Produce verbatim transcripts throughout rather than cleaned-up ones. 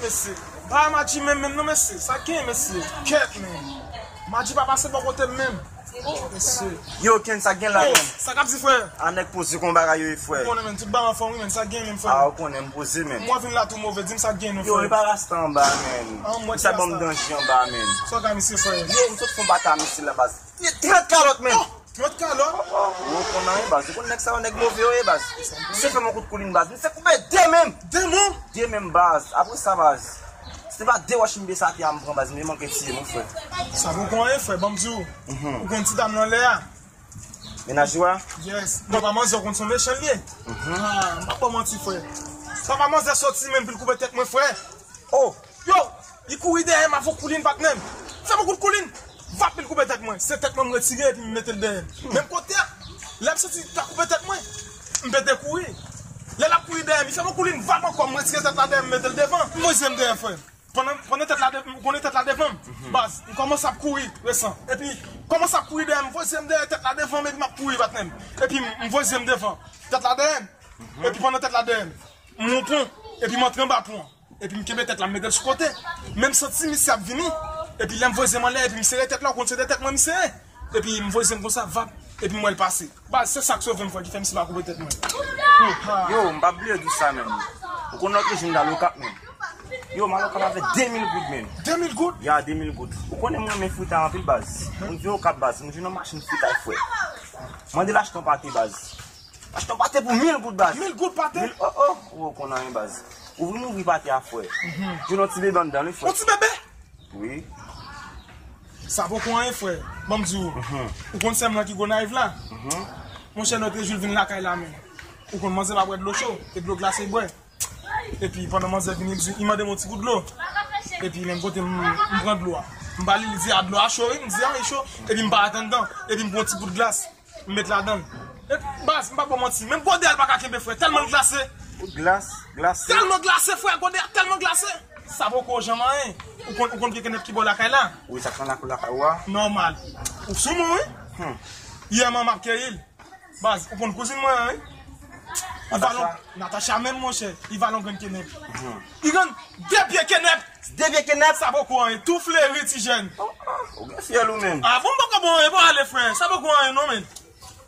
Mesye, pa Madji menm, menm non, mesye. Sa gen, mesye? Kèt, men. Madji pa pase bò kote m menm. Oh, mesye. Yo, Ken, sa gen la, oh, men? Sa k ap di, frè? A nèg poze kon bagay yo ye, frè. Ou konnen, men, tout bagay anfòm, wi, men, sa gen, men, frè. A, ou konnen, m poze, men. Mwen vin la tou move, di m sa gen, men, frè. Yo, e pa rasta anba, men. An, mwen sa ban m danje anba, men. Sa ka, mesye, frè? Yo, m sot fon bata, mesye, la, baz. Trant kalòt, men. Oh! Trant kalòt? Ou konn anyen, baz. Ou konn nèg sa yo, nèg move yo ye, baz. Se fè m yon kout koulin, baz. M se koupe de men m. De men? De men m, baz. Apre sa, baz, se te pa de wòch m bese atè a m pran, baz. M te manke tiye, mon frè. Sa poko anyen, frè. Ban m di w. Mhm. Ou konn ti dam nan lè a? Mennaj ou a? Yes. Non, pa manzè, ou konn se yon mechan l ye. Mhm. Ah, m pa ba w manti, frè. Papa manzè soti menm pou l koupe tèt mwen, frè. Oh! Yo, li kouri dèyè m avè yon koulin, patnè m. Fè m yon kout koulin. Vap, li koupe tèt mwen. Se tèt mwen m retire epi m mete l dèyè m. Menm kote a, lè m santi l ta koupe tèt mwen, m pete kouri. Lè l ap kouri dèyè m, li fè m yon koulin, vap ankò, m retire tèt la dèyè m, m mete l devan. M voye zye m dèyè, frè. Pandan, pandan tèt la de-, m konnen tèt la devan m. Mhm. Baz, m kòmanse ap kouri, resan. Epi, kòmanse ap kouri dèyè m, m voye zye m dèyè tèt la devan m, epi m ap kouri, patnè m. Epi m, m voye zye m devan, tèt la dèyè m. Mhm. Epi pandan tèt la dèyè m, m won pon, epi m antre anba pon an. Epi m kenbe tèt la, m mete l sou kote. Men m santi misye ap vini. Epi lè m voye zye m anlè, epi m sere tèt la, ou konn se de tèt mwen m sere. Epi m voye zye m konsa, vap. Epi m wè l pase. Baz, se sa k sove m, frè, ki fè misye pa koupe tèt mwen. Yo, m p ap bliye di w sa, menm. Ou konn lòt jou m t al Okap, menm. Yo, m al Okap avèk de mil goud, menm. De mil goud? Ya, de mil goud. Ou konnen m renmen fritay anpil, baz. M vin Okap, baz. M jwenn yon machin fritay, frè. Mande l achte yon pate, baz. Achte yon pate pou mil goud, baz. Mil goud pate? Mil, oh, oh, ou konn anyen, baz. Ou vin ouvri pate a, frè. Mhm. Jwenn yon ti bebe anndan l, wi, frè. Yon ti bebe? Wi. Sa poko anyen, frè. Ban m di w. Mhm. Ou konn sè m lan ki Gonayiv la? Mhm. Monchè, lòt jou l vin lakay la, men. Ou konn manzè pa bwè dlo cho, e dlo glase l bwè. Epi pandan manzè vini, li di, li mande m yon ti gout dlo. Epi menm kote m, m pran dlo a. M ba li, li di, a, dlo a cho, wi. M di, a, li cho. Epi m parèt anndan. Epi m pran yon ti bout glas. M met ladan l. E, baz, m pa ba w manti. Menm gode a l pa ka kenbe, frè. Tèlman l glase. Glas, glase. Tèlman glase, frè. Gode a tèlman glase. Sa poko janm anyen. Ou konn, ou konn pye kenèp ki bò lakay la? Wi, sa k nan lakou lakay ou a. Nòmal. Ou sou mwen, wi. Hmm. Yè m ap keyi l. Baz, ou konn kouzin mwen an, wi. Li va lon, Natacha menm, monchè. Li va lon grenn kenèp. Hmm. Li rann de pye kenèp. De pye kenèp? Sa poko anyen. Tou fleri, ti jèn. Oh, oh, ou gen fyèl ou menm. A bon, m poko bon anyen, bon ale, frè. Sa poko anyen, non, men.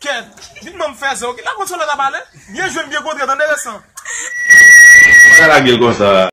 Kèt. Vin ban m fè zè, oke? La konn sou lòt ap pale. Byen jwe m, byen kontre, tande resan. Pa lage l konsa.